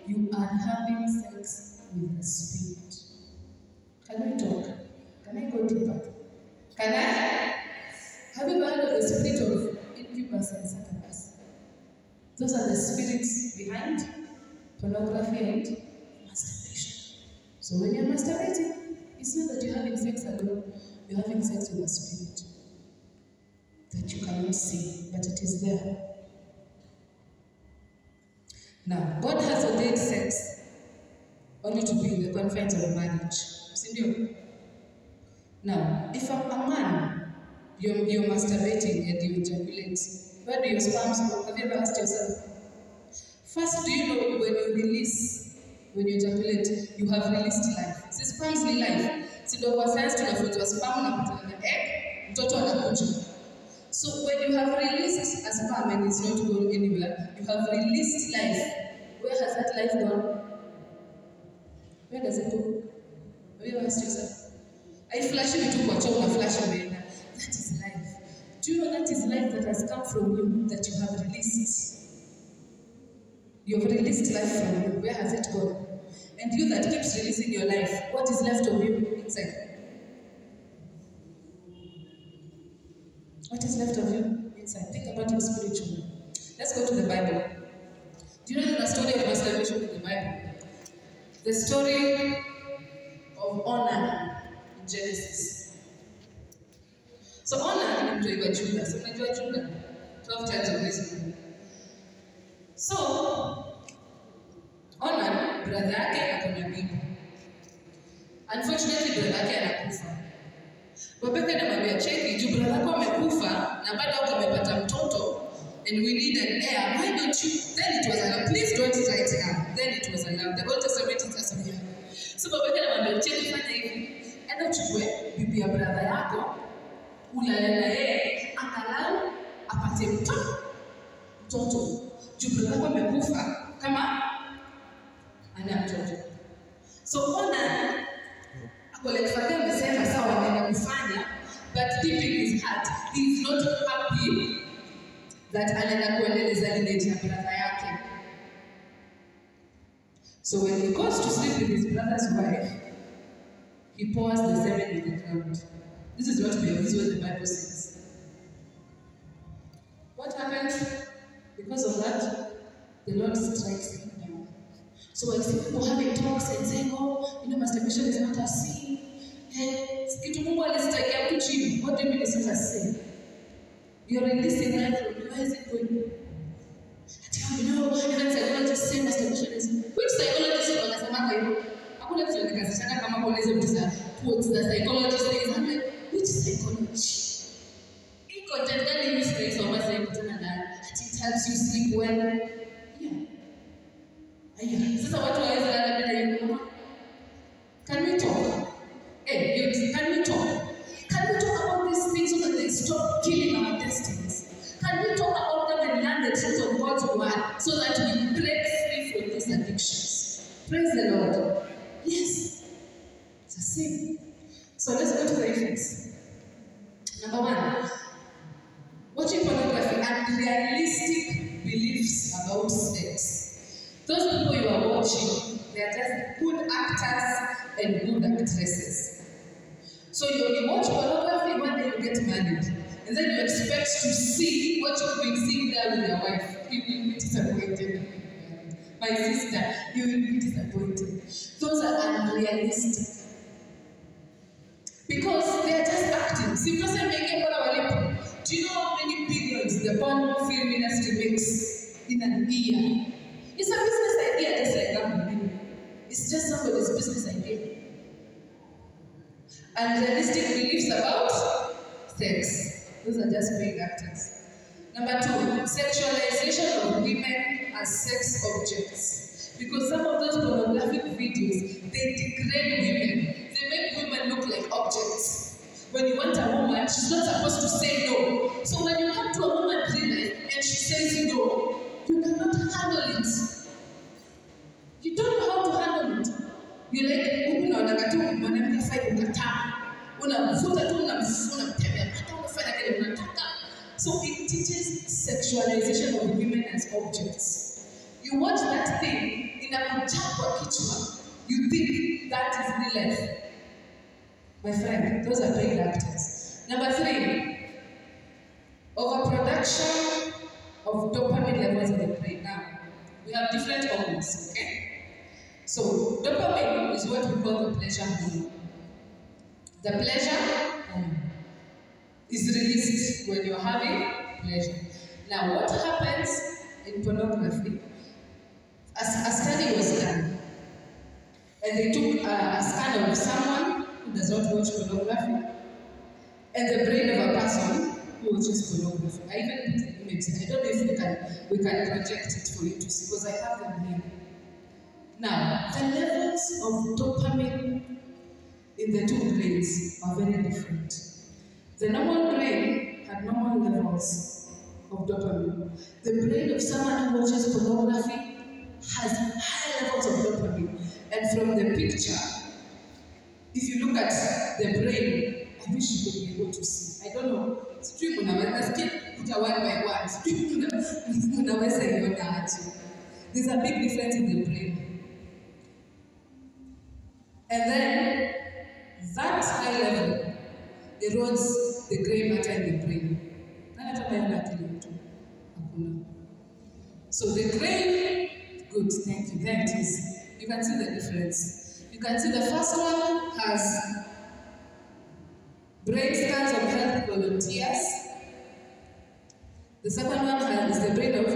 you are having sex with the spirit. Can we talk? Can I go deeper? Can I? Have you heard of the spirit of incubus and succubus? Those are the spirits behind pornography and masturbation. So when you're masturbating, it's not that you're having sex alone, you're having sex with a spirit that you cannot see, but it is there. Now, God has ordained sex only to be in the confines of marriage. Now, if a man, you're masturbating and you ejaculate, where do your sperms go? Have you ever asked yourself? First, do you know when you ejaculate, you have released life? Si sperms ni life. Si ndio kwa science tunafunzwa sperm unapata na egg, mtoto anakuja. So when you have released a sperm and it's not going anywhere, you have released life. Where has that life gone? Where does it go? Have you ever asked yourself? I flash you to watch over flash away. That is life. Do you know that is life that has come from you, that you have released? You have released life from you. Where has it gone? And you that keeps releasing your life, what is left of you inside? What is left of you inside? Think about it spiritually. Let's go to the Bible. Do you know the story of masturbation in the Bible? The story of Onan in Genesis. So Onan is mtu wa Juda. So unajua Juda? 12 tribes of Israel. So Onan, brother yake ako na bibi. Unfortunately, brother yake anakufa. Babake anamwambia cheki, juu brother yako amekufa na bado uko umepata mtoto and we need an heir. Why don't you? Then it was allowed. Please don't write now. Then it was allowed. The Old Testament is assuming. So babake anamwambia cheki, fanya hivi. Enda uchukue bibi ya brother yako, ulale na yeye, angalau apate mtoto. Juu brother yako amekufa kama ana mtoto. So Onan akolekifanya amesema sawa anaenda kufanya, but deep in his heart he is not happy that anaenda kuendeleza lineage ya brother yake. So when he goes to sleep with his brother's wife, he pours the semen in the ground. This is what the Bible says. What happens? Because of that, the Lord strikes him down. So I see people having talks and saying, oh, masturbation is not a sin. What do you mean it's not a sin? You're releasing life from you. Why is it going? Even psychologists say masturbation is sin. Which psychologist is wanasemanga hivyo? Hakuna kitu nikasishanga kama kueleza mtu za quotes the psychologist says. Which psychology? Hii content gani hivi sinaisoma sasa kutana na it helps you sleep well. Sasa watu waweza lala bila hiyo. Can we talk? Hey, youth, can we talk? Can we talk about these things so that they stop killing our destinies? Can we talk about them and learn the truth of God's word so that we break free from these addictions? Praise the Lord. Yes. It's a sin. So let's go to the effects. Number 1. Watching pornography and realistic beliefs about sex. Those people you are watching, they are just good actors and good actresses. So you watch pornography one day you get married, and then you expect to see what you've been seeing there with your wife. You will be disappointed. My sister, you will be disappointed. Those are unrealistic. Because they are just acting. See, person making what do you know how many billions the porn film industry makes in an year? It's a business idea, just like that. It's just somebody's business idea. Unrealistic beliefs about sex. Those are just big actors. Number 2, sexualization of women as sex objects. Because some of those pornographic videos, they degrade women. They make women look like objects. When you want a woman, she's not supposed to say no. So when you come to a woman real life and she says no, you cannot handle it. You don't know how to handle it. You like, unaona tu mwanamke fai kukataa. Unafuta tu unamtembea hata unafanya kile unataka. So it teaches sexualization of women as objects. You watch that thing, inaku You think that is real life. My friend, those are paid actors. Number 3, overproduction of dopamine levels in the brain. Now, we have different hormones, okay? So, dopamine is what we call the pleasure hormone. The pleasure hormone is released when you're having pleasure. Now, what happens in pornography? A study was done, and they took a scan of someone who does not watch pornography, and the brain of a person who watches pornography. I even put the image. I don't know if we can project it for you to see, because I have them here. Now, the levels of dopamine in the two brains are very different. The normal brain had normal levels of dopamine. The brain of someone who watches pornography has high levels of dopamine. And from the picture, if you look at the brain, I wish you could be able to see. I don't know. There's a big difference in the brain. And then, that high level erodes the gray matter in the brain. So the gray, good, thank you, there it is. You can see the difference. You can see the first one has brain scans of healthy volunteers. The second one is the brain of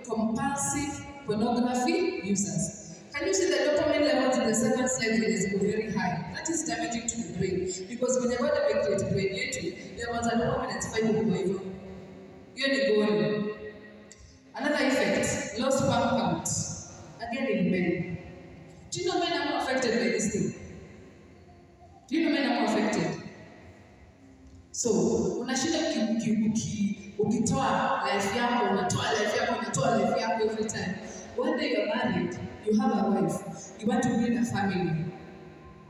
compulsive pornography users. Can you see the dopamine levels in the second slide is very high? That is damaging to the brain, because when you go to make the brain yetu, there was a dopamine that's 5.5. You're going. Another effect, low sperm count. Again in men. Do you know men are more affected by this thing? Do you know men are more affected? So, unashinda ukitoa life yako, unatoa life yako every time. One day you're married, you have a wife, you want to build a family.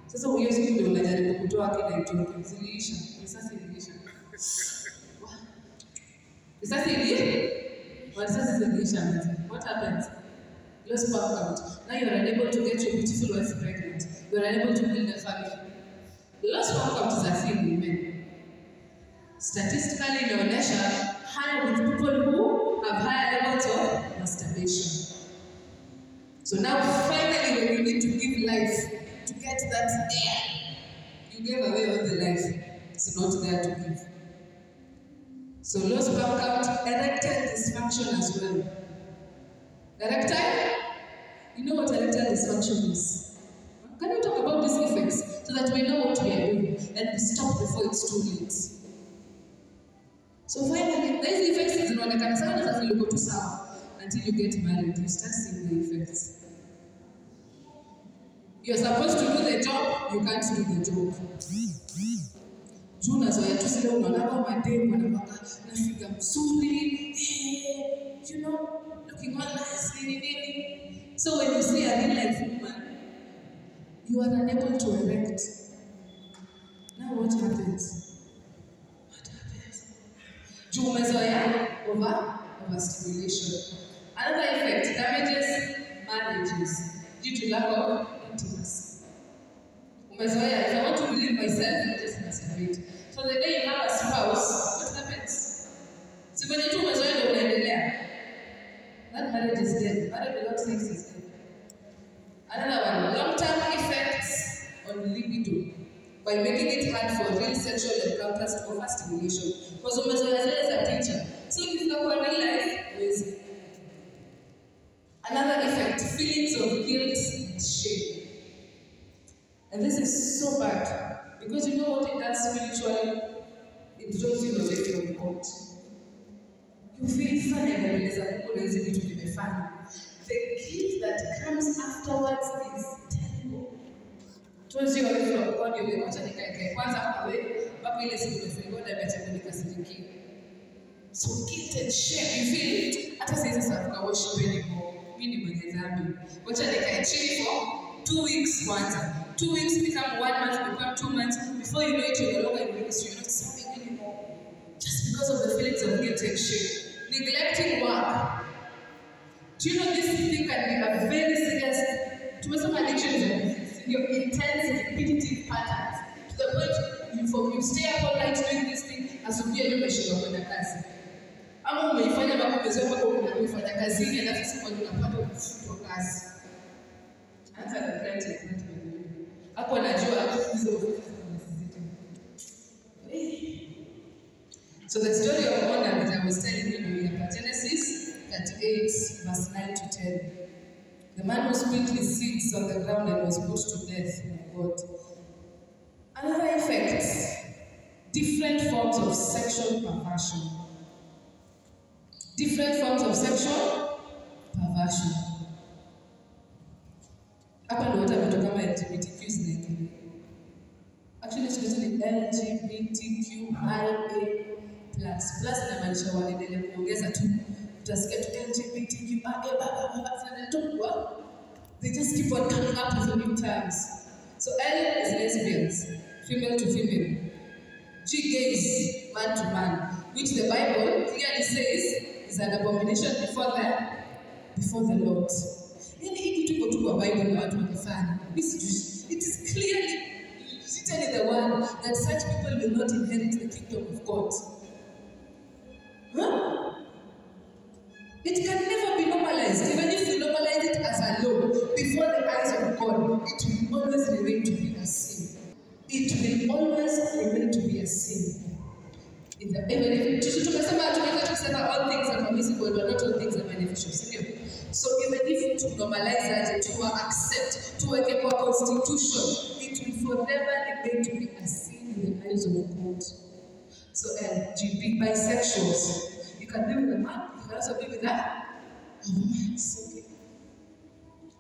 Sasa huyo siku ndio unajaribu kutoa kile itoke. Ziliisha. Risasi iliisha. Risasi iliisha. What happens? Low sperm count. Now you are unable to get your beautiful wife pregnant. You are unable to build a family. Low sperm count is a thing in men. Statistically, inaonyesha higher with people who have higher levels of masturbation. So now finally, when you need to give life to get that air, you gave away all the life. It's not there to give. So low sperm count, erectile dysfunction as well. Erectile? You know what erectile dysfunction is? Can we talk about these effects so that we know what we are doing and we stop before it's too late? So finally, these effects is not like a you go to sound until you get married, you start seeing the effects. You're supposed to do the job, you can't do the job. Juna zoya tu sile unaona madem wanapaka na figa mzuri, you know, looking all nice, nini. So when you see a real life woman, you are unable to erect. Now what happens? What happens? Juu umezoea overstimulation. Another effect, damages marriages due to lack of intimacy. Umezoea, if I want to relieve myself, I just masturbate. So the day you have a spouse, what happens? So when you do umezoea ndio unaendelea. That marriage is dead. Marriage without sex is dead. Another one, long-term effects on libido by making it hard for real sexual encounters to overstimulation. Because umezoea zile za teacher. So if you go real life, with another effect, feelings of guilt and shame. And this is so bad because you know what it does spiritually? It draws you away from God. You feel funny when there is a people that is able to be funny. The guilt that comes afterwards is terrible. Draws you away from God. You will watch it kwanza away, but ile siku ndio God amechagulia siriki. So guilt and shame, you feel hata sasa sasa worship anymore. Mimi ni mwenye dhambi. Wacha nikae chini for 2 weeks kwanza. 2 weeks become 1 month, become 2 months. Before you know it, you're no longer in ministry. You're not serving anymore. Just because of the feelings of guilt and shame. Neglecting work. Do you know this thing can be a very serious? Tumesema addiction is a disease. your intense, repetitive patterns. To the point you stay up all night doing this thing, asubuhi leo umeshindwa kwenda kazi. Ama umeifanya mpaka umezoea mpaka unafanya kazini alafu siku unapata kufutwa kazi. Hata na client hapo anajua hizo. So the story of Onan that I was telling you in Genesis 38 verse 9 to 10. The man was quickly seized on the ground and was put to death by God. Another effect, different forms of sexual perversion. Different forms of sexual perversion. Hapa ndio watu wametoka kama LGBTQ zinaingia. Actually it's LGBTQIA+. Plus inamaanisha wanaendelea kuongeza tu. Utasikia tu LGBTQIA+. They just keep on coming up with new terms. So L is lesbians, female to female. G gays, man to man, which the Bible clearly says is an abomination before the Lord. Yani hii kitu iko tu kwa Bible na watu wanafanya. It is clearly written in the word that such people will not inherit the kingdom of God. Huh? It can never be normalized. Even if you normalize it as a law before the eyes of God, it will always remain to be a sin. It will always remain to be a sin. Even if all things are permissible, but not all things are beneficial. So even if to normalize that, to accept, to work a constitution, it will forever remain to be a sin in the eyes of God. So LGBT, bisexuals, you can be with a man, you can also be with a woman. Okay.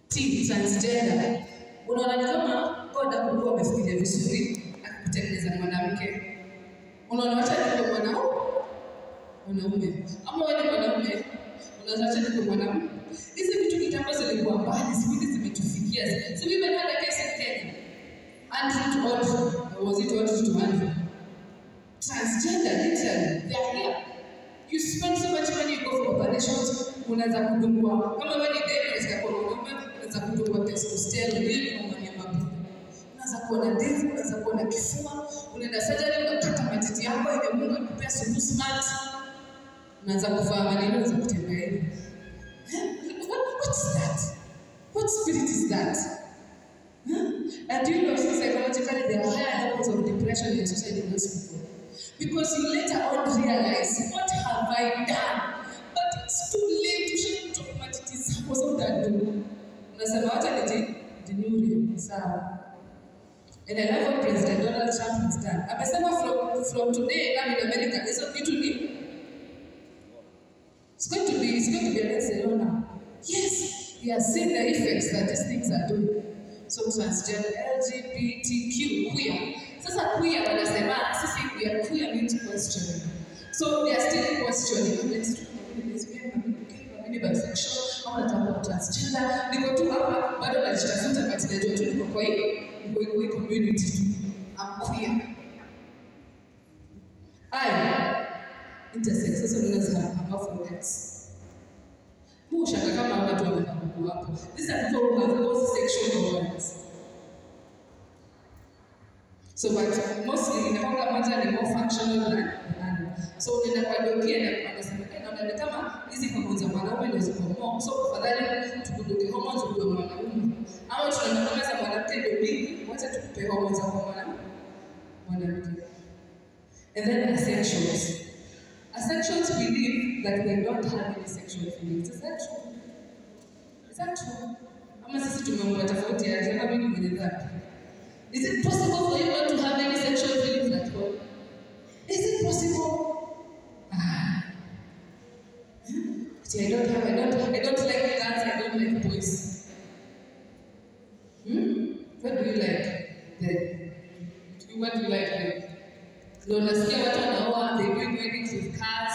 T, transgender. Unaona kama God hakuwa amefikiria vizuri akutengeneza mwanamke. Unaona wacha niko mwanaume. Ama wewe ni mwanaume, unaacha niko mwanaume. Hizi vitu kitambo zilikuwa mbali, siku hizi zimetufikia. So we had a case in Kenya. Andrew to Audrey, was it Audrey to Andrew? Transgender, literally, they are here. You spend so much money, you go for operations, unaweza kudungwa. Kama wewe ni demu, unaweza kuwa unaweza kudungwa testosterone, ili kumwanya mabudu. Unaweza kuwa na ndevu, unaweza kuwa na kifua, unaenda surgery, unakata matiti yako, ile Mungu akupea super smart. Unaweza kuvaa maneno, unaweza kutembea hivi. What is that? What spirit is that? And you know, psychologically, there are higher levels of depression and suicide in those people. Because you later on realize, what have I done? But it's too late to shut up my titties. What's all that do? Unasema wacha nijinyuri, sawa. And I love what President Donald Trump has done. Amesema from today, now in America, it's going to be a Barcelona. Yes, we are seeing the effects that these things are doing. So transgender, LGBTQ, queer. Sasa queer wanasema sisi we are queer means questioning. So they are still questioning. Let's talk about lesbian, gay, bisexual, ama nataka transgender. Niko tu hapa bado najitafuta but najua tu niko kwa hii community tu. I'm queer. Intersex. Sasa unaweza hermaphrodites. Mushaka kama watu wamekuwa hapo. These are people who have both sexual organs. So but mostly inakuwa moja ni more functional than another. So ninakwambia na anasema naona kama hizi hormones za mwanaume ndio ziko more. So afadhali tukudoge hormones kwa mwanaume. Au tunaona za mwanamke ndio mingi, wacha tukupe hormones za mwanamke. And then asexuals. Asexuals believe that they don't have any sexual feelings. Is that true? Is that true? Ama sisi tumeumbwa tofauti ya kama mimi mwenye dhambi. Is it possible for you not to have any sexual feelings at all? Is it possible? See, I don't like girls, I don't like boys. What do you like? What do you like? No, nasikia watu wanaoa, they doing weddings with cars,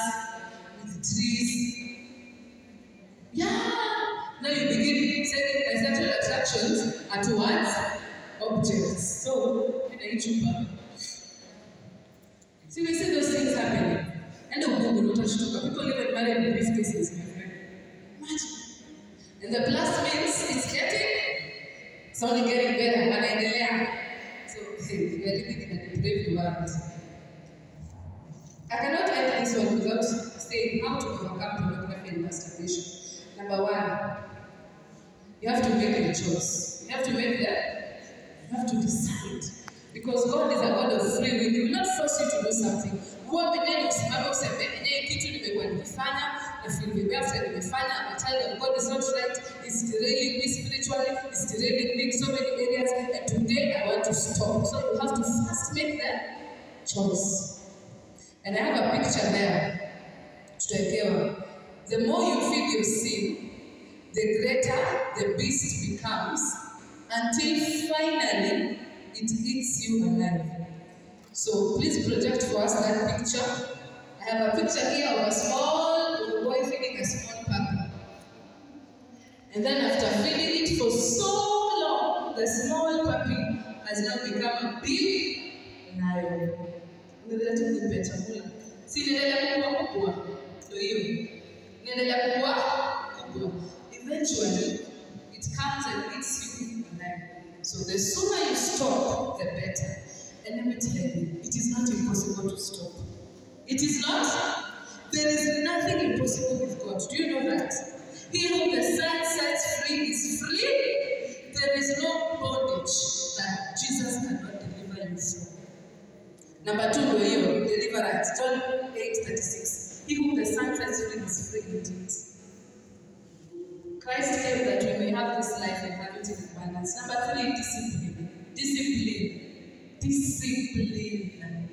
with trees. Yeah. Now you begin saying sexual attractions are towards objects. So, in a YouTuber. See, we see those things happening. And the Google not touch people even married in briefcases, my friend. Imagine. And the plus means it's getting It's only getting better. Wanaendelea. So, we are living in a depraved world. I cannot end this one without saying how to overcome pornography and masturbation. Number one, you have to make a choice. You have to decide. Because God is a God of free will. He will not force you to do something. Huwa mwenyewe usimame useme, "Enye kitu nimekuwa nikifanya, na feel vibaya after nimefanya, I'm a child of God is not right. It's derailing me spiritually. It's derailing me in so many areas. And today I want to stop." So you have to first make that choice. And I have a picture there. The more you feel your sin, the greater the beast becomes, until finally it eats you alive. So please project for us that picture. I have a picture here of a small boy feeding a small puppy. And then after feeding it for so long, the small puppy has now become a big lion. Eventually, it comes and eats you alive. So the sooner you stop, the better. And let me tell you, it is not impossible to stop. It is not. There is nothing impossible with God. Do you know that? He whom the Son sets free is free. There is no bondage that Jesus cannot deliver you from. Number two, deliverance. John 8:36. He whom the Son sets free is free indeed. Christ came that we may have this life and have it in abundance. Number three, discipline. Discipline. Discipline.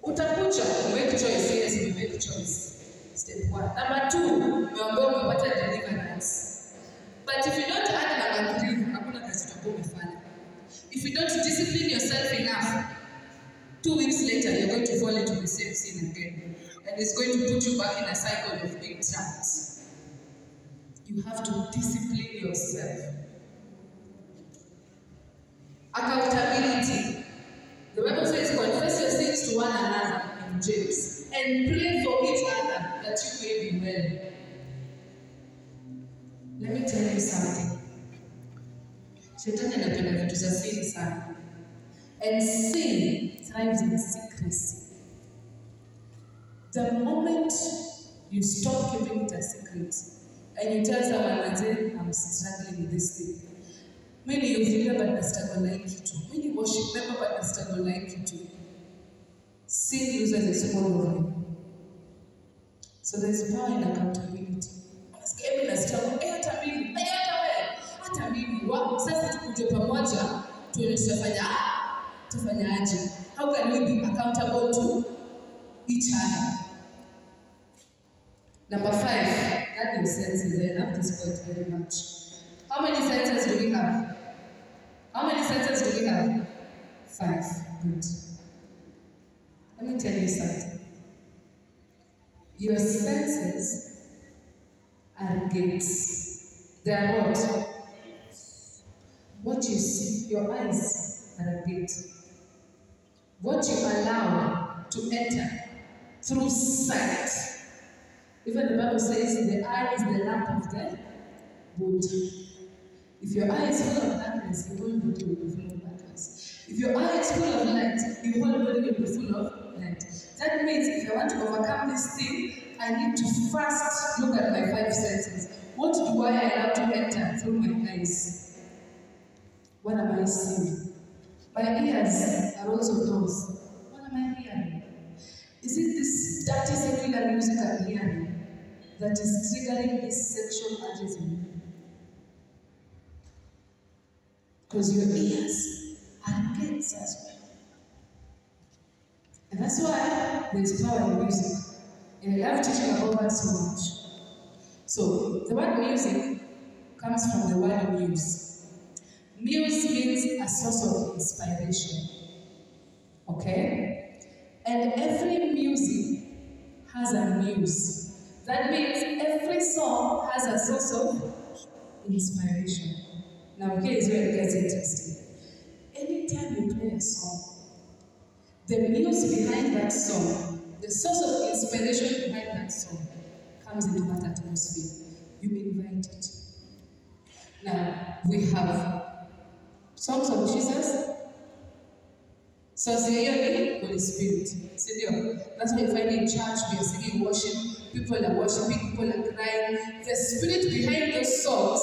Utakuja, make choice. Yes, we make choice. Step one. Number two, umepata deliverance. But if you don't add number three, hakuna kazi utakuwa umefanya. If you don't discipline yourself enough, 2 weeks later, you're going to fall into the same sin again. And it's going to put you back in a cycle of being trapped. You have to discipline yourself. Accountability. The Bible says, confess your sins to one another in James, and pray for each other that you may be well. Let me tell you something. Shetani anapenda vitu za siri sana. And sin thrives in secrecy. The moment you stop keeping it a secret, and you tell someone, I'm struggling with this thing. Many of you but I struggle like you too. Many worship member but I struggle like you too. Sin uses its hold of you. So there's power in accountability. Every struggle, hata mimi, sasa tukuje pamoja, tufanya aje. How can we be accountable to each other? Number 5, that makes sense. I love this point very much. How many senses do we have? How many senses do we have? 5. Good. Let me tell you something. Your senses are gates. They are what? What you see. Your eyes are a gate. What you allow to enter through sight. Even the Bible says the eye is the lamp of the body. If your eye is full of darkness, your whole body will be full of darkness. If your eye is full of light, your whole body will be full of light. That means if I want to overcome this thing, I need to first look at my 5 senses. What do I allow to enter through my eyes? What am I seeing? My ears are also doors. What am I hearing? Is it this dirty secular music I'm hearing that is triggering these sexual urges in me? Because your ears are gates as well. And that's why there's power in music. And I love teaching about that so much. So, the word music comes from the word muse. Muse means a source of inspiration. Okay? And every music has a muse. That means every song has a source of inspiration. Now, here is where it gets interesting. Anytime you play a song, the muse behind that song, the source of inspiration behind that song, comes into that atmosphere. You invite it. Now, we have songs of Jesus. So the Holy Spirit. That's why you find in church we are singing worship, people are worshiping, people are crying. The spirit behind those songs,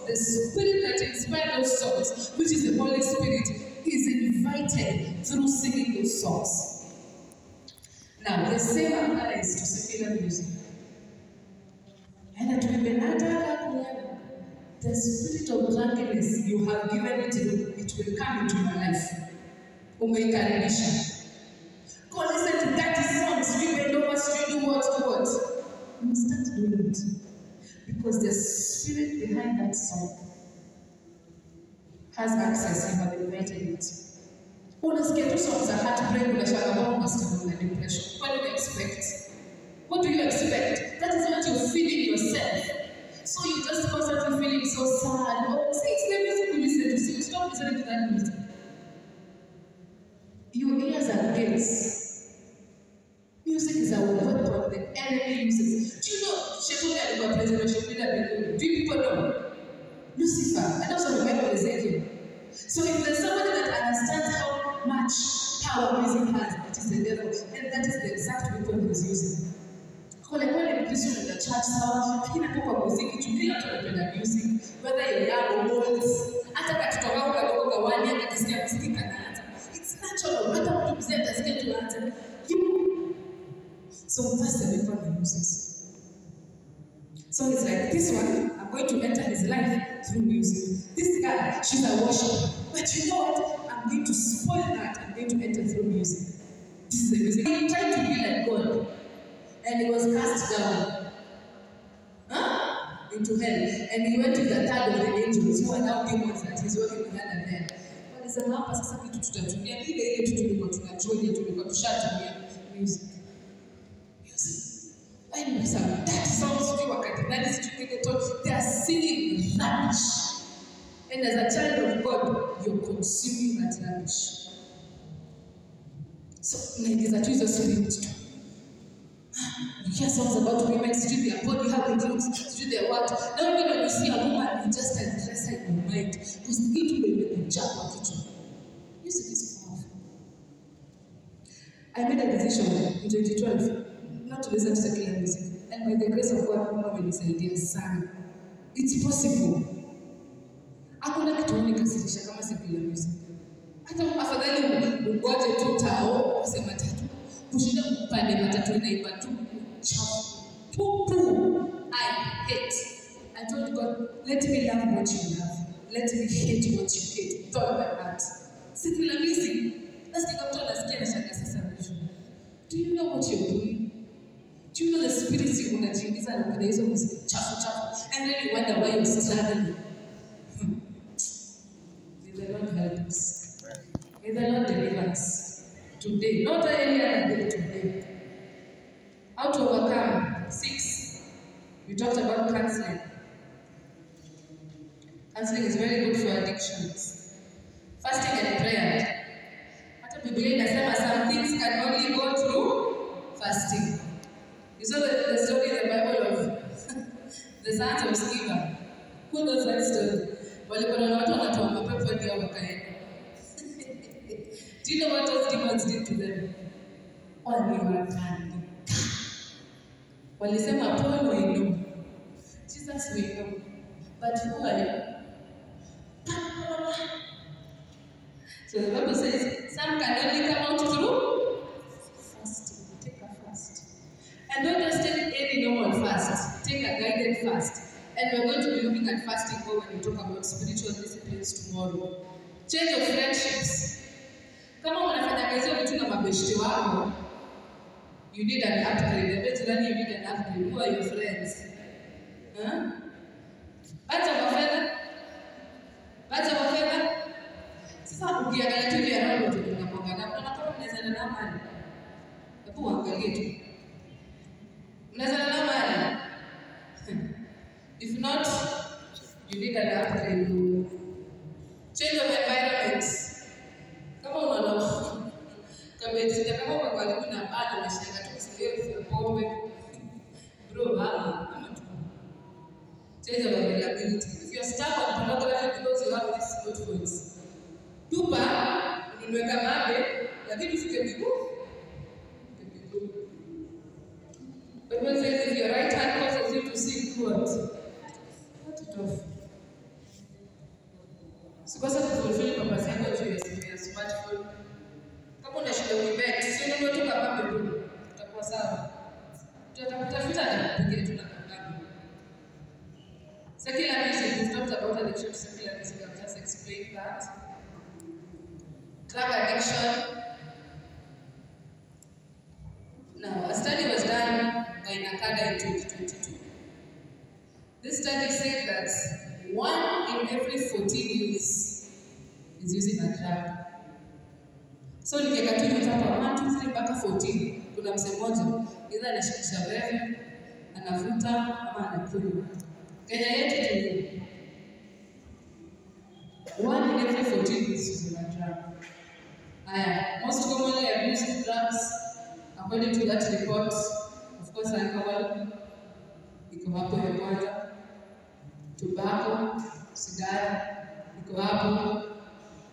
the spirit that inspired those songs, which is the Holy Spirit, is invited through singing those songs. Now, the same applies to secular music. And the spirit of drunkenness you have given it will come into your life. Go listen to that songs, you know what to do, what. You start doing it. Because the spirit behind that song has access, you have invited it. Unasikia tu songs za heartbreak, unashangaa unasikia una depression. What do you expect? What do you expect? That is what you're feeling yourself. So you just constantly feeling so sad. Oh, see, it's the music you listen to. So you stop listening to that music. Your ears are gates. Music is a weapon the enemy uses. Do you know Shekuniah got president? Do you people know? Lucifer, and also the Bible is Ezekiel. So if there's somebody that understands how much power music has, it is the devil, and that is the exact weapon he's using. When in the church, music, whether you're young or old, it's natural. So that's the weapon he uses. So it's like, this one, I'm going to enter his life through music. This guy, she's a worshiper. But you know what? I'm going to spoil that. I'm going to enter through music. This is the music. He tried to be like God. And he was cast down into hell. And he went to the third of the angels who are now demons that he's working with and then. But it's a map as a tutatumia ile tulikuwa tunajua tulikuwa tushatumia music. Anyway, so that sounds to that is to they are singing rubbish. And as a child of God, you're consuming that rubbish. So like is that Jesus spirit. You hear songs about women, to their body, how it looks, to their what. Now when you see a woman, you just address her in your mind. Because it will make a job of kitchen. Music is powerful. I made a decision in 2012 not to listen to secular music. And by the grace of God, Mama will say, dear son, it's possible. Hakuna kitu unikasirisha kama secular music. Hata afadhali ungoje tu tao useme tatu. Kushinda kupande matatu inaimba tu chafu. I hate. I told God, let me love what you love. Let me hate what you hate. With all my heart. Secular music. Let's take up to understand the salvation. Do you know what you're doing? Do you know the spirits you want to change? And then you wonder why you're struggling. May the Lord help us. May the Lord deliver us. Today, not any other day, today. How to overcome? 6. We talked about counseling. Counseling is very good for addictions. Fasting and prayer. Hata Biblia inasema some things can only go through fasting. You saw the story in the Bible of the sons of Sceva. Who knows that story? Walikuwa na watu wanatoa mapepo ndio wakaenda. Do you know what those demons did to them? Waliwatandika. Walisema Paul we know. Jesus we know. But who are you? So the Bible says some can only come out through fasting. Take a fast. And don't just take any normal fast. Take a guided fast. And we're going to be looking at fasting more when we talk about spiritual disciplines tomorrow. Change of friendships. Kama unafanya kazi vitu na mabeshte wako, you need an upgrade. I bet you need an upgrade. Who are your friends? Bacha wafedha. Sasa ukiangalia tu ya roho tu unapongana. Unapata unaweza na mali. Hebu uangalie tu. Unaweza na mali. If not, you need an upgrade. Change of environment. Kama unaona kama kwa karibu na bado unashanga tu usielewe pombe. Bro, mama tu. Change of availability. If you're stuck on pornography Unaweka mabe, lakini ufike miguu. Bible says if your right hand causes you to sin, do what? Cut it off. Sikosa kufulfill purpose yako juu ya smartphone. Kama una shida uibet, sio ndio tu kama bibi. Utakuwa sawa. Tutatafuta na kupiga tu na kama. Secular music, we've talked about addiction to secular music. I've just explained that. Drug addiction. Now, a study was done by NACADA in 2022. This study said that 1 in every 14 youths is using a drug. So, nikikatini hapa 1, 2, 3 mpaka 14, kuna msee mmoja either anashikisha wewe, anavuta ama anakunywa. Kenya yetu tu 1 in every 14 youths using a drug. Most commonly abused drugs, according to that report, of course, alcohol, iko hapo ya kwanza, tobacco, sigara, iko hapo,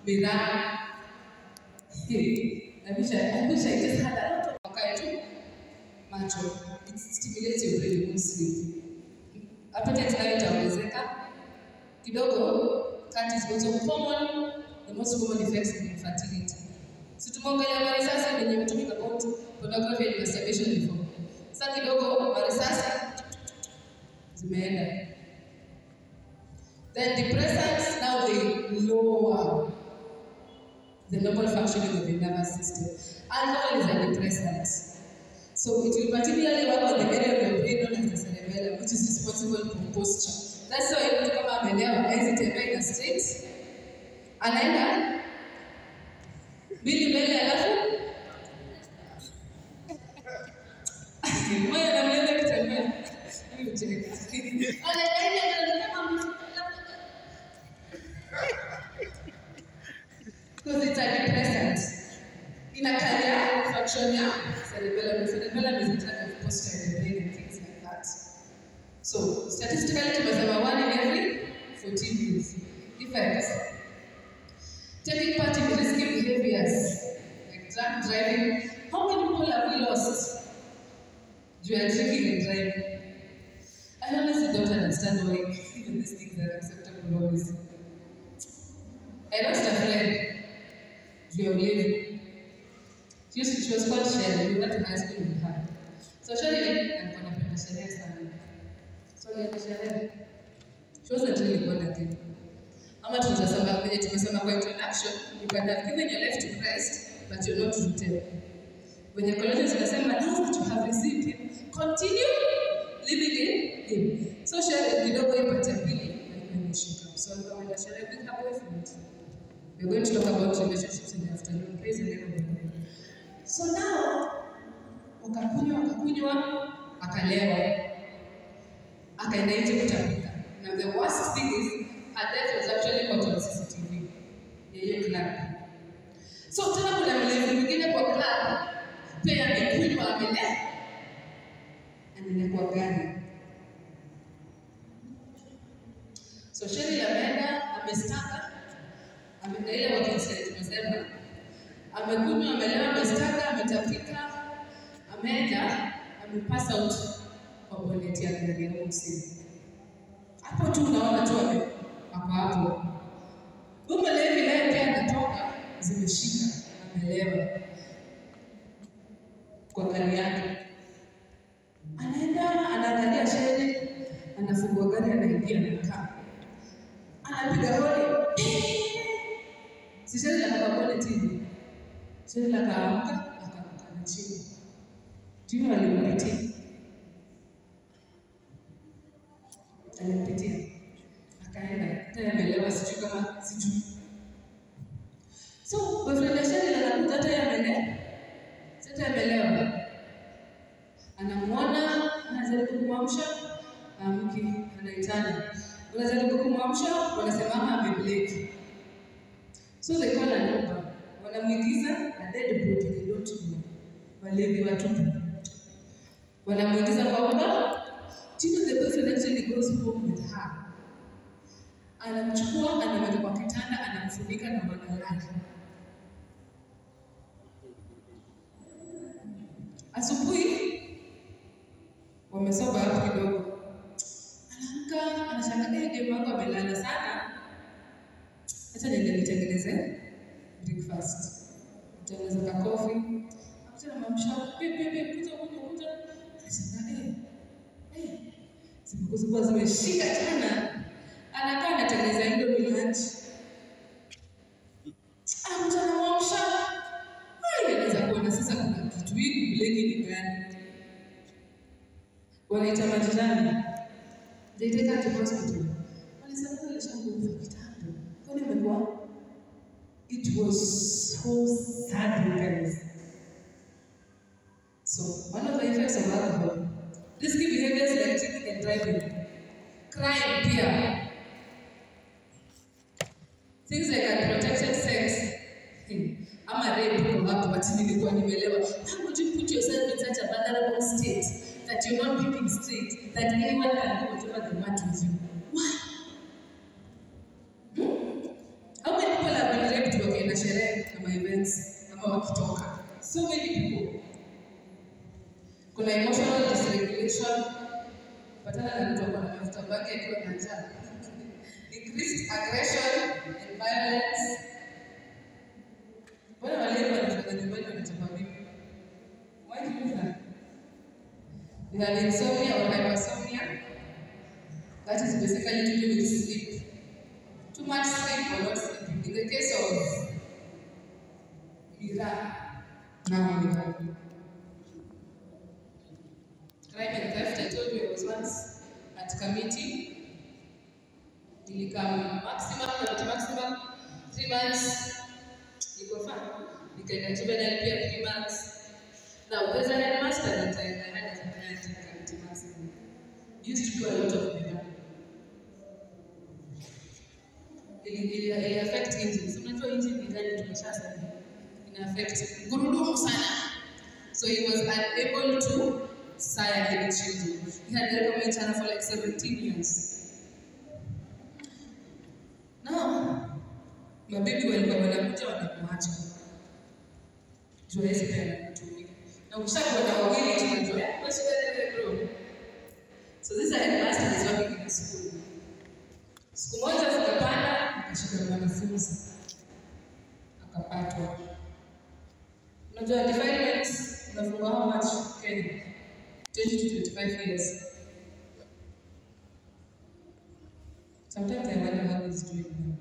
miraa. I wish I just had a lot of wakati macho. It stimulates your brain when you sleep. Appetite nayo itaongezeka kidogo. That is also common, the most common effects in infertility. So tumongelea marisasi wenye mtumika about pornography and masturbation before. Sasa kidogo marisasi zimeenda. Then depressants, now they lower the normal functioning of the nervous system. Alcohol is a depressant. So it will particularly work on the area of your brain known as the cerebellum, which is responsible for posture. That's why mtu kama amelewa hawezi tembea in straight. Anaenda mbili mbele alafu moja na mbele kutembea. Hiyo cheka. Because it's a depressant. Inakalia function ya cerebellum. Cerebellum is in charge of posture in the brain and things like that. So statistically tumesema 1 in every 14 youths. Effects. Taking part in risky behaviors like drunk driving. How many people have we lost due to drinking and driving? I honestly don't understand why even these things are acceptable always. I lost a friend due to living. She was called Shelly. We went to high school with her. So Shelly, I'm going to put Shelly aside. So Shelly, she wasn't really born again. Ama tunasema kwenye tumesema kwa introduction, you can have given your life to Christ, but you're not rooted. When your Colossians zinasema, now that you have received Him, continue living in Him. So share kidogo ipate pili na imeshika. So kama ndio share big hapo from it. We're going to talk about relationships in the afternoon. Praise the name of the Lord. So now wakakunywa akalewa. Akaenda nje kutapika. Now the worst thing is her death was actually caught on CCTV. Hiyo club. So tena kuna mlevi mwingine kwa club pia amekunywa amelewa. Anaenda kwa gari. So Shelly ameenda amestaka ameenda ile wakati tumesema amekunywa amelewa amestaka ametapika ameenda amepass out kwa bonnet ya gari ya msini. Hapo tu unaona tu hapo hapo. Mlevi naye pia anatoka zimeshika amelewa kwa gari yake. Anaenda anaangalia Shelly anafungua gari anaingia anakaa. Anapiga hodi. Si Shelly anakabona TV. Shelly akaamka akakaa chini. Tio alimpitia. Alimpitia. Akaenda tena amelewa sijui kama sijui. So boyfriend ya Shelly anakuja hata yamelewa. Sasa amelewa. Anamuona anajaribu kumwamsha amki anaitana. Wanajaribu kumwamsha wanasema amebleki. So they call an Uber. Wanamuingiza na dead body they don't know. Walevi watupu. Wanamuingiza kwa Uber. Tino the boyfriend actually goes home with her. Anamchukua anamweka kwa kitanda anamfunika na mwanalala. Wamesoba hapo kidogo. Anaamka, anashangaa demu wako amelala sana. Acha niende nitengeneze breakfast. Nitengeneze coffee. Acha namamsha, pepe, kuja. Anashangaa zimekuwa zimeshika tena. Anakaa anatengeneza indomie lunch. Acha namamsha. Inaweza kuona sasa kuna kitu hiki bleki ni gani? Wanaita majirani. They take her to hospital. Wanasema alishakufa kitambo. Kwani umekuwa? It was so sad, guys. So, one of the effects of alcohol, risky behaviors like drinking and driving, crime, fear, things like unprotected sex, I'm a rape but nilikuwa nimelewa. How would you put yourself in such a vulnerable state that you're not thinking straight, that anyone can do whatever they want with you? Why? How many people have been raped wakienda sherehe kama events ama wakitoka? So many people. Kuna emotional dysregulation, patana na mtu ambaye anafuta bagi akiwa na njaa. Increased aggression and violence. Wale wale wanafanya nyumbani wanachapa vipi? Why do you do that? You have insomnia or hypersomnia. That is basically to do with sleep. Too much sleep or not sleeping. In the case of Mira, now crime and theft, I told you I was once at committee. Nilikam maximum 3 months. Iko fun. Nikaenda juvenile pia 3 months. Now there's an headmaster that I had as a client in committee maximum. He used to do a lot of behavior. It affects engines. Unajua engine ni gani tumeshasema. It affects gurudumu sana. So he was unable to sire any children. He had recommended China for like 17 years. Now, mabibi walikuwa wanakuja wanakuacha. Tuwezi pia kutumika. Na ukishakuwa na wawili tunajua mashida ile bro. So this headmaster is working in school. Siku moja tukapanda akashika mwanafunzi. Akapatwa. Unajua defilement unafungwa how much Kenya? 20 to 25 years. Sometimes I wonder how he's doing now.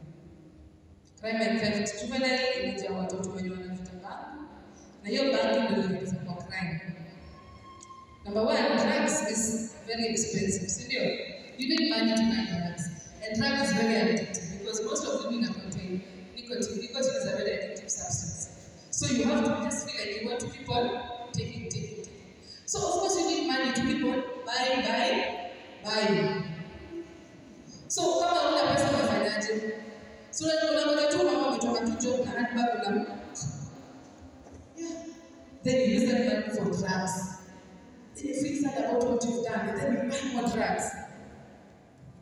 Crime and theft, juvenile imejaa watoto wenye wanavuta bangi. Na hiyo bangi ndio inaweza kuwa crime. Number one, drugs is very expensive, sindio? You need money to buy drugs. And drugs is very addictive because most of them contain nicotine. Nicotine is a very addictive substance. So you have to just feel like you want to keep on taking. So of course you need money to keep on buying. So kama una pesa unafanyaje? So unaona tu mama ametoka tu job na handbag na then you use that money for drugs. Then you feel sad about what you've done and then you buy more drugs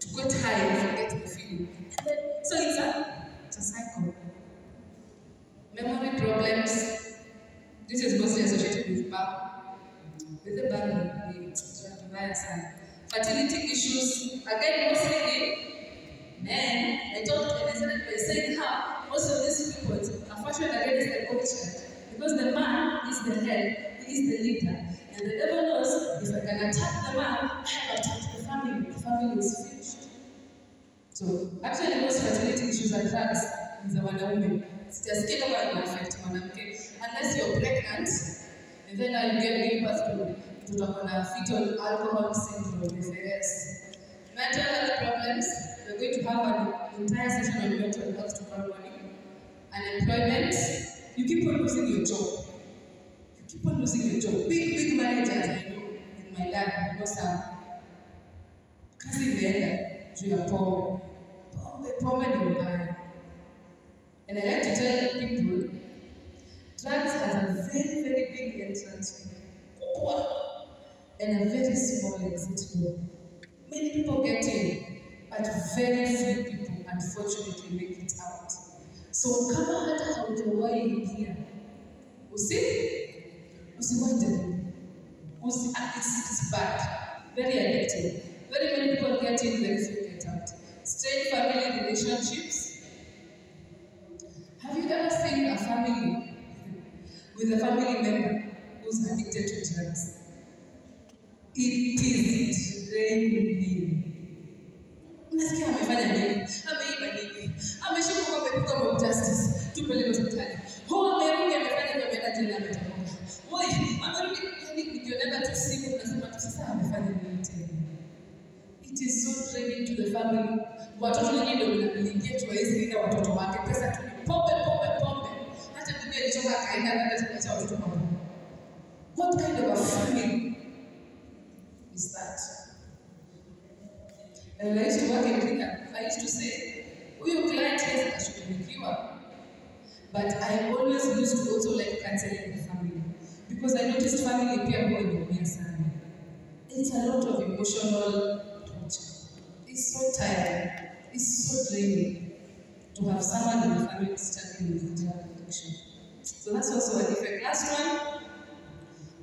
to get high and forget the feeling. So it's a cycle. Memory problems. This is mostly associated with the fertility issues. Again, mostly men. I started by saying how most of these people are fashioned against the culture because the man is the head, he is the leader, and the devil knows if I can attack the man, I have attacked the family. The family is finished. So actually, most fertility issues are drugs in the wanaume. Sijasikia kama ina affect mwanamke unless you're pregnant and then you give birth to tutakuwa na fetal alcohol syndrome FAS. Mental health problems, we're going to have an entire session on mental health tomorrow morning. Unemployment, you keep on losing your job. Big managers I know in my lab, you know some. Kazi imeenda juu ya pombe ni mbaya. And I like to tell people, drugs has a very, very big entrance fee and a very small exit door. Many people get in, but very few people unfortunately make it out. So kama hata haujawahi ingia, usiwahi. It's bad. very addictive. Very many people get in, very few get out. Strained family relationships. Have you ever seen a family with a family member who's addicted to drugs? It is draining. Unasikia amefanya nini? Ameiba nini? Ameshika kwa amepika mob justice. Tupeleke hospitali. Amerudi amefanya nini? Ameenda jela ametoka. Amerudi yani nikioneka tu siku unasema tu sasa amefanya nini tena? It is so draining to the family. Watoto wengi ndio wanaingia tu hizi na watoto wake pesa tu pombe. Hata bibi alichoka akaenda akaacha watoto wake. What kind of a family is that? And I used to work in Kenya. I used to say, huyu client has ashughulikiwa. But I always used to also like counseling the family. Because I noticed family pia huwa inaumia sana. It's a lot of emotional torture. It's so tiring. It's so draining to have someone in the family struggling with drug addiction. So that's also a effect. Last one,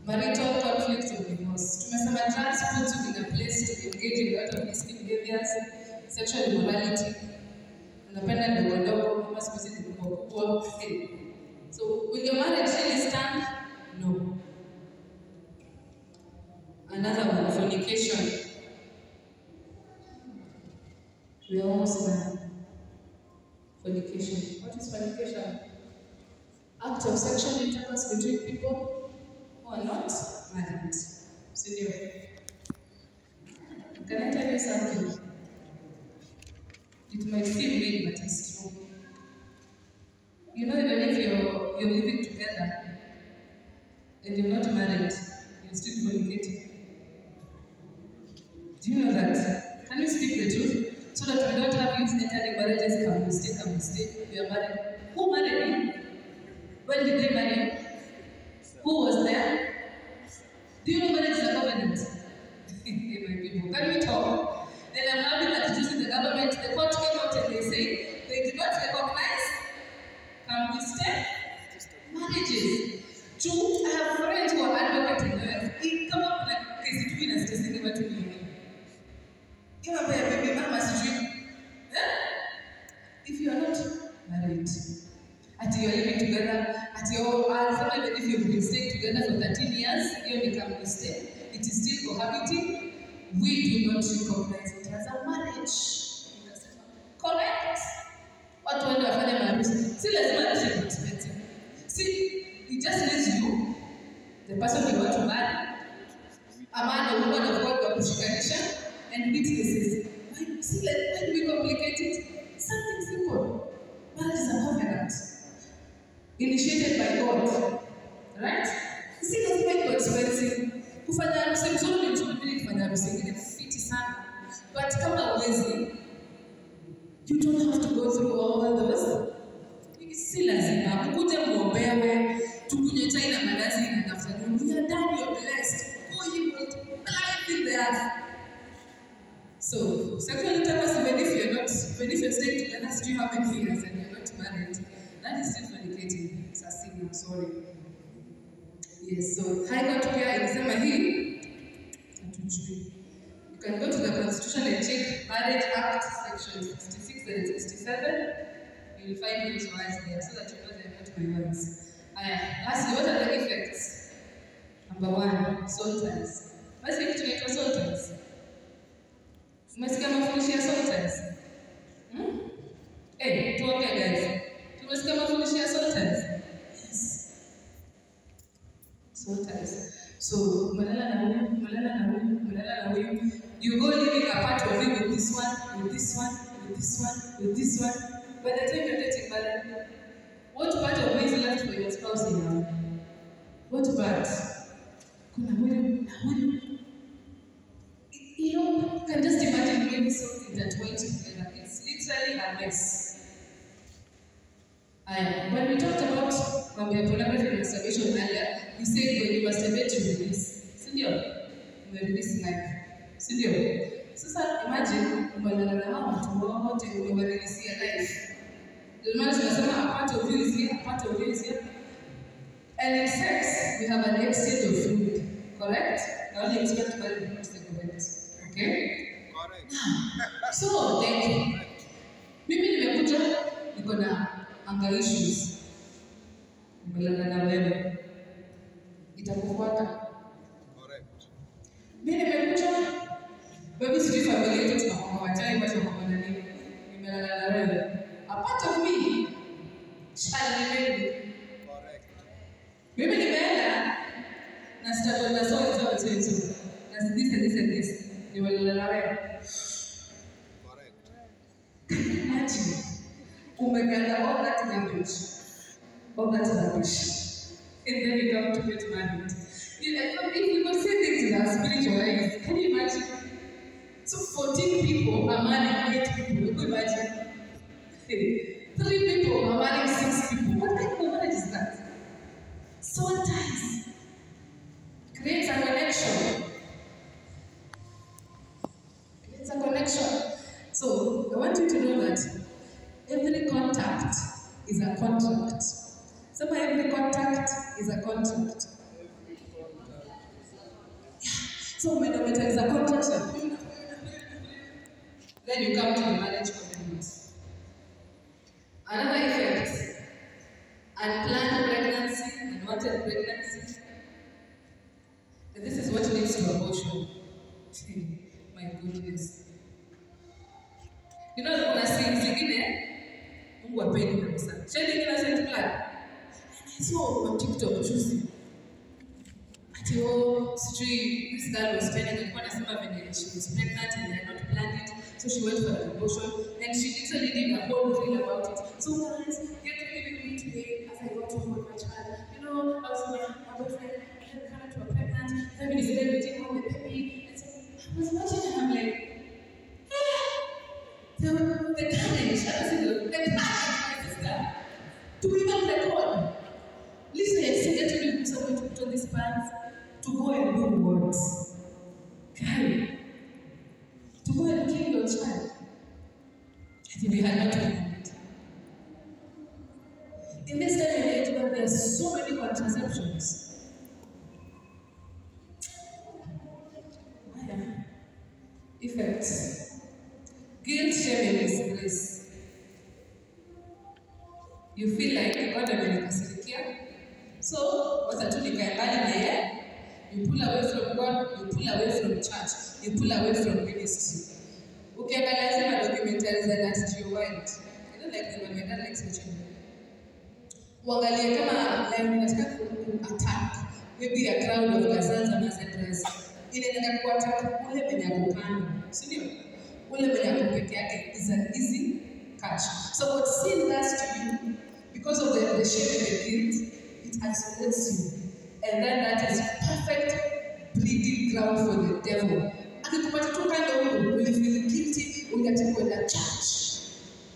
marital conflict or divorce. Tumesema drugs puts you in a place to engage in a lot of risky behaviors, sexual immorality. Unapenda ndogo kama siku hizi ni kubwa. So will your marriage really stand? No. Another one, fornication. We are almost done. Fornication. What is fornication? Act of sexual intercourse between people who are not married. Senior. Can I tell you something? It might seem weird, but it's true. You know, even if you're living together and you're not married, you're still fornicating. Do you know that? Can you speak the truth? So that we don't have youth entering marriages, come mistake, we are married. Who married me? When did they marry? Who was there? Do you know marriage is a covenant? Can we talk? Then I'm having that in the government, the court came out and they say they did not recognize marriages. Two, I have friends who are advocating lawyers. It come up like case between us to think about me. You have a baby mama situation. If you are not married, at you are living together, at your even if you've been staying together for 13 years, you become a mistake. It is still cohabiting. We do not recognize it as a marriage. Correct? What when you are having marriage? See, let's marriage is expensive. See, it just needs you, the person you want to marry, a man or woman of God who are and witnesses. See, like, why do we complicate it? Something simple. Marriage is a covenant initiated by God. Right? See, let's make it expensive. Kufanya harusi mzuri mzuri kufanya harusi ingine fiti sana. But kama uwezi, you don't have to go through all those. Si lazima ukuje muombewe, tukunywe chai na mandazi na afternoon. We are done, you're blessed. Go you will life in the earth. So, sexual intercourse, even if you're staying together, still how many years and you're not married, that is still fornicating. It's a sin, I'm sorry. Yes, so High Court pia ilisema hii hatujui. You can go to the Constitution and check Marriage Act section 66 and 67. You will find those words there so that you know they're not my words. Lastly, what are the effects? Number one, soldiers. What's the effect of soldiers? Umesikia mafundisho ya soldiers? Tuongee guys. Tumesikia mafundisho ya soldiers? Yes. Soldiers. So, malala na huyu. You go living a part of it with this one, with this one, with this one, with this one. By the time you're getting married, what part of it is left for your spouse now? What part? Kuna huyu. You know, you can just imagine doing something that went together. It's literally a mess. When we talked about pornography and masturbation earlier, we said when you masturbate, you release. Sindio? You release life. Sindio? Sasa imagine, umelala na watu wote umerelease life. The man tunasema a part of you is here, a part of you is here. And in sex, we have an exchange of fluid. Correct? I only expect to marry the correct. So, then, mimi nimekuja niko na anger issues. Nimelala na wewe. Itakufuata. Correct. Mimi nimekuja baby sijui familia yetu tunakuwa wachai basi kwa nini? Nimelala na wewe. A part of me shall remain. Correct. Mimi nimeenda na struggle na so na this. Nimelala na wewe. Correct. Imagine. Umeganda all that garbage. And then you come to get married. If you could say things in our spiritual life, can you imagine? So 14 people are marrying 8 people. You could imagine. 3 people are marrying 6 people. What kind of marriage is that? So nice. Creates a connection. Creates a connection. So I want you to know that every contact is a contract. Somebody, every contact is a contract. Yeah. So when is a contract, then you come to the marriage commitment. Another effect: unplanned pregnancy, unwanted pregnancy. And this is what leads to abortion. My goodness. You know, kuna zingine Mungu apendi kabisa. Shadi kila sent plan. I saw on TikTok juzi. Ati this girl was spending alikuwa anasema when she was pregnant and they had not planned it, so she went for an abortion and she literally did a whole reel about it. So guys, get ready with me today as I go to hold my child. You know, I was with my boyfriend and then kind of were pregnant. Then we decided to take home the baby. And so I was watching and I'm like, the courage, the courage, my sister, to even record. Listen, I said that you someone to put on these pants to go and do what? Carry. To go and kill your child. I think they had not done it. In this day and age where there are so many contraceptions, effects. Guilt, shame, and disgrace. You feel like God amenikasirikia. So, wacha tu nikae mbali na yeye. You pull away from God, you pull away from church, you pull away from ministry. Ukiangalia zima documentaries za Nat Geo Wild. I don't like them, my dad likes watching them. Uangalie kama live inataka attack maybe a crowd of Gazans and Mazendras. Ile inaenda kuattack ule mwenye akupanda. Si ndio? Ule mwenye ako peke yake is an easy catch. So what sin does to you, because of the shame and the guilt, it isolates you. And then that is perfect breeding ground for the devil. Akikupata tu kando huko, will feel guilty, unataka kwenda church.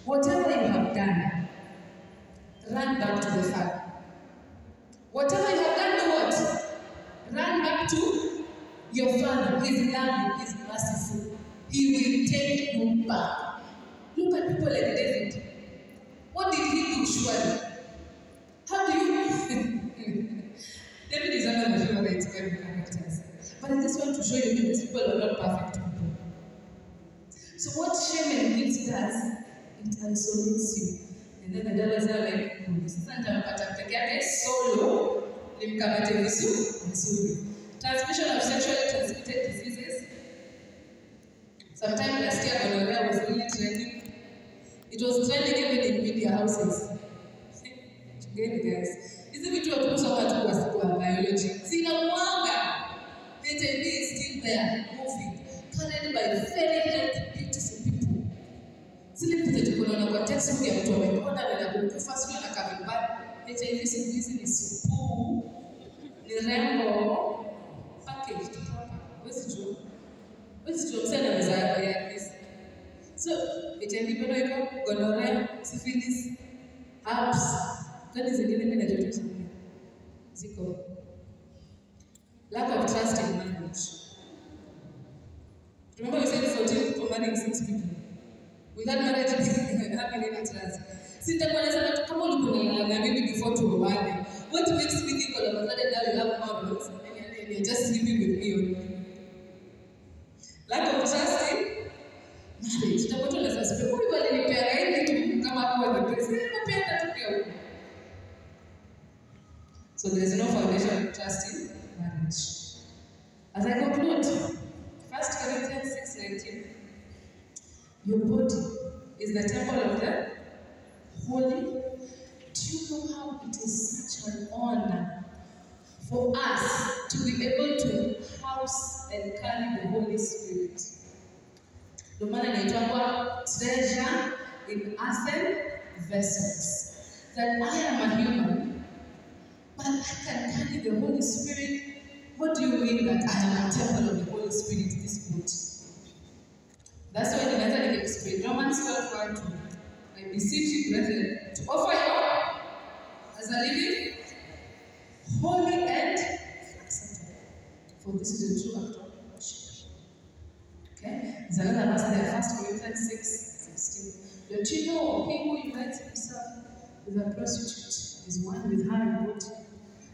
Whatever you have done, run back to the Father. Whatever you have done, do what? Run back to your Father. He is loving, He is merciful. He will take you back. Look at people like David. What did he do, surely? How do you... David is one of my favorite characters. But I just want to show you that these people are not perfect people. So what shame and guilt does, it isolates you. And then the devil is like, sasa nitapata peke yake solo, nimkamate vizuri. Transmission of sexually transmitted diseases. Sometime last year, gonorrhea was really trending. It was trending even in media houses. Again, guys. Hizi vitu watu kusoma tu kwa biology. Sina mwanga. HIV is still there, moving, carried by very healthy, beautiful people. Zile vitu tunaona kwa textbook ya mtu amekonda na kukufa sio na kabisa. HIV siku hizi ni supu. Ni rembo packaged proper. What's your sana mezaa ya this? So, HIV bado iko gonorrhea, syphilis, herpes. Kani zingine mimi najua tu ziko. Lack of trust in marriage. Remember we said 14 people marrying 6 people. Without marriage happening at last. Sitakuwa nasema kama ulikuwa na mimi before tuoane. What makes me think all of a sudden now you have marriage and you're just sleeping with me only? Lack of trust in accurate. Utakuta unaweza sema huyu alinipea hivi kama kwa the best. Nimependa tu pia huko. So there is no foundation of trust in marriage. As I conclude, 1 Corinthians 6:19, your body is the temple of the Holy. Do you know how it is such an honor for us to be able to house and carry the Holy Spirit? No matter inaitwa treasure in earthen vessels. That I am a human, but I can carry the Holy Spirit. What do you mean that I am a temple of the Holy Spirit in this body? That's why the letter explains Romans 12:1-2. I beseech you, brethren, to offer your as a living, holy and acceptable. For this is the true act of worship. Okay? There's another verse there, 1 Corinthians 6:16. Don't you know he who unites himself with a prostitute is one with her in body?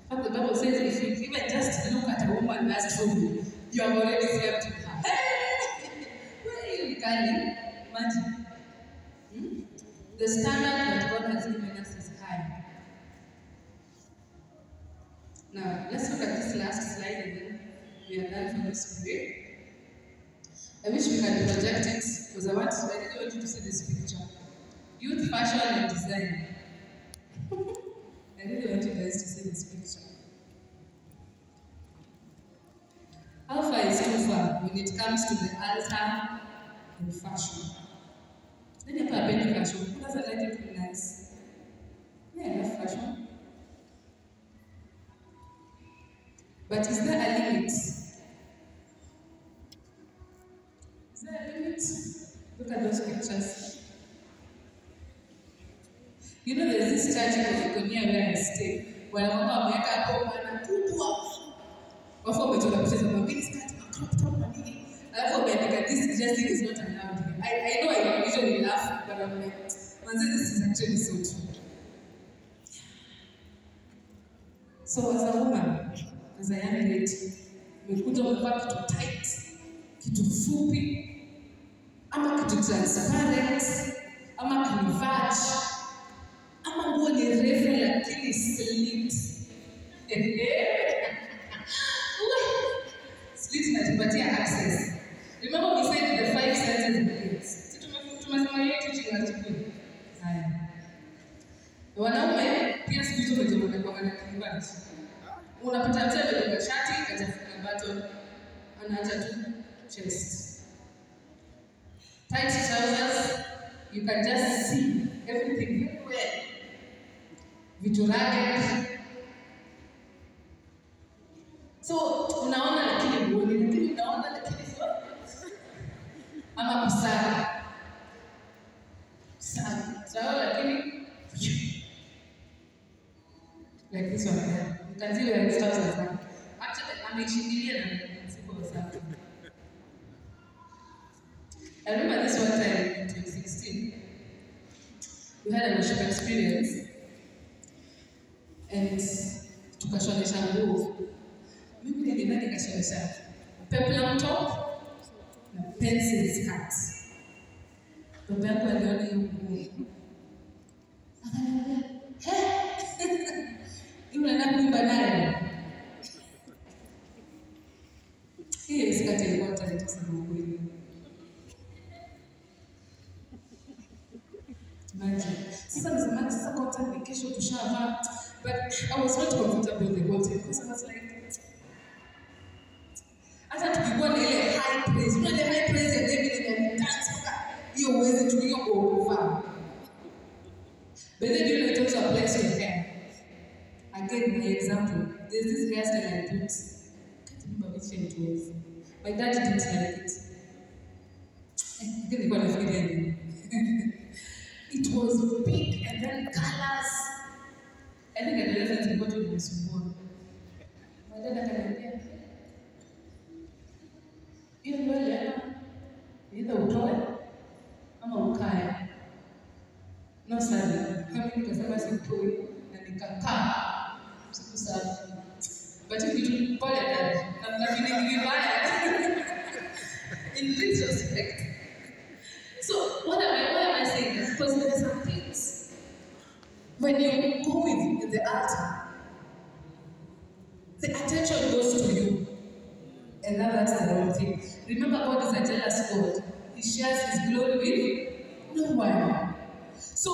But the Bible says if you even just look at a woman last truly, you have already slept with her. Hey! Where are you regarding? Imagine. The standard that God has given us is high. Now, let's look at this last slide and then we are done for this today. I wish we can project it because I really want you to see this picture. Youth, fashion, and design. I really want you guys to see this picture. How far is too far when it comes to the altar and fashion? Then you have a fashion. Who doesn't like it look nice? Yeah, I love fashion. But is there a limit? Is there a limit? Look at those pictures. You know, there's this church in Konya where I stay. Where I'm wameweka hapo bwana kubwa. Wafu wametoka kucheza mabini skati, crop top na nini. Alafu wameandika this dressing is not allowed here. I know I usually laugh, but I'm like, manze, this is actually so true. So as a woman, as a young lady, umekuja umevaa kitu tight, kitu fupi, ama kitu transparent, ama cleavage, ama nguo ni refu lakini slit. Slit inatupatia access. Remember we said the 5 senses of things. Tumesema hiyo teaching asubuhi. Haya. Wanaume pia siku hizo wamejua kwa cleavage. Unapata mtu amebeba shati, atafunga button, anaacha tu chest. Tight trousers, you can just see everything very well. Vitu ragged. So, unaona lakini uone, lakini unaona lakini sio. Ama kusara. Sawa lakini like this one here. You can see where it starts as that. Actually, ameshikilia na sipo sawa. I remember this one time in 2016. We had a worship experience and tukashonesha nguo. Mimi nilienda nikashonesha peplum top na pencil skirt. Baba yangu aliona hiyo nguo. Unaenda kuimba naye. Hii skirt ilikuwa talent sana kweli. Sasa nasema sasa content ni kesho tushavaa, but I was not comfortable the whole time because I was like, hata tukikuwa na ile high praise, the high praise ya David and dance hiyo uweze tukio kuovaa. But then you know it also applies to your hair. Again, my example, there's this hairstyle I put. I can't remember which year it was. My dad didn't like it. I think they got a feeling. It was big and then colors. I think I realized that what it was more. My dad akaniambia, hiyo nywele either utoe ama ukae. No sana. Kama nikasema sikoi na nikakaa. Siku sana. But you pole dad. Na feeling vibaya. In retrospect. When you go with the altar, the attention goes to you. And now that's the wrong thing. Remember, God is a jealous God. He shares His glory with no one. So,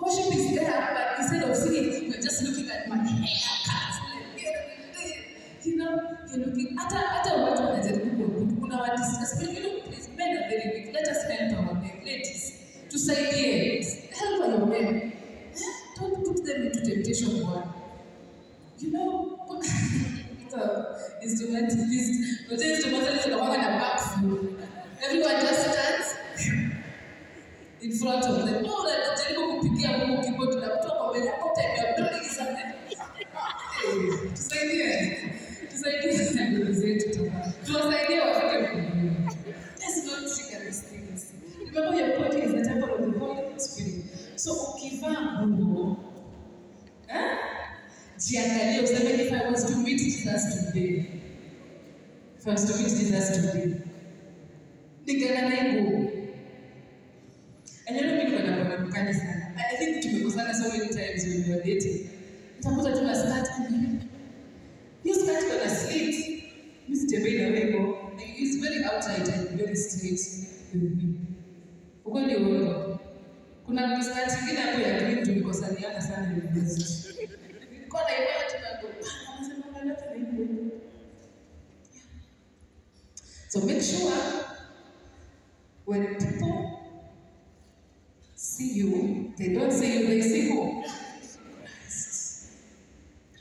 worship is there, but instead of singing, you're just looking at my haircut. You know, you're looking at what one is please, men are very weak. Let us help our men, ladies, to say yes. Help our men. Don't put them into temptation one. You know, instrumentalists, but the instrumentalists are walking a back food. Everyone just stands in front of them. No, that Jericho could pick up a keyboard to the top of it. What time you are doing something? To say yes. To say yes. To say yes. Let's not think at these things. Remember, your body is the temple of the Holy Spirit. So, ukivaa nguo, jiangalie useme, if I was to meet Jesus today, ningana na nguo. And you know, people are not mkali sana. I think tumekosana so many times when we are dating. Utakuta tuna skirt hivi. Hiyo skirt ina slit. Mimi sitembei na wewe. It's very outright and very straight with me. Uko ndio wewe. Kuna skirt nyingine hapo ya green tulikosaniana sana university. Nilikuwa na ile tunago. Anasema unaleta na hiyo. So make sure when people see you, they don't see you, they see who?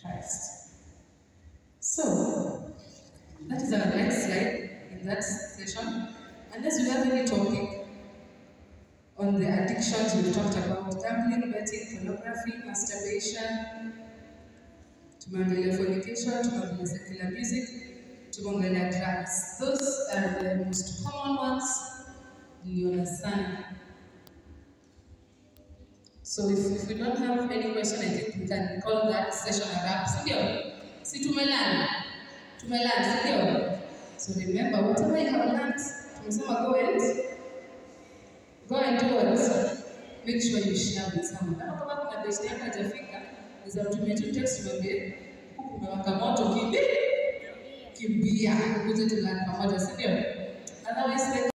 Christ. So, that is our next slide in that session. Unless you have any topic on the addictions we talked about, gambling, betting, pornography, masturbation, tumeongelea fornication, tumeongelea secular music, tumeongelea drugs. Those are the most common ones. Niliona sana. So if we don't have any question, I think we can call that session a wrap. Si tumelan, So remember, whatever you have learned, go and do what? Make sure you share with someone. Kama kuna besti yako hajafika, unaweza mtumia tu text mwambie, huku kumewaka moto kimbia, ukuje tulani pamoja, si ndio? Otherwise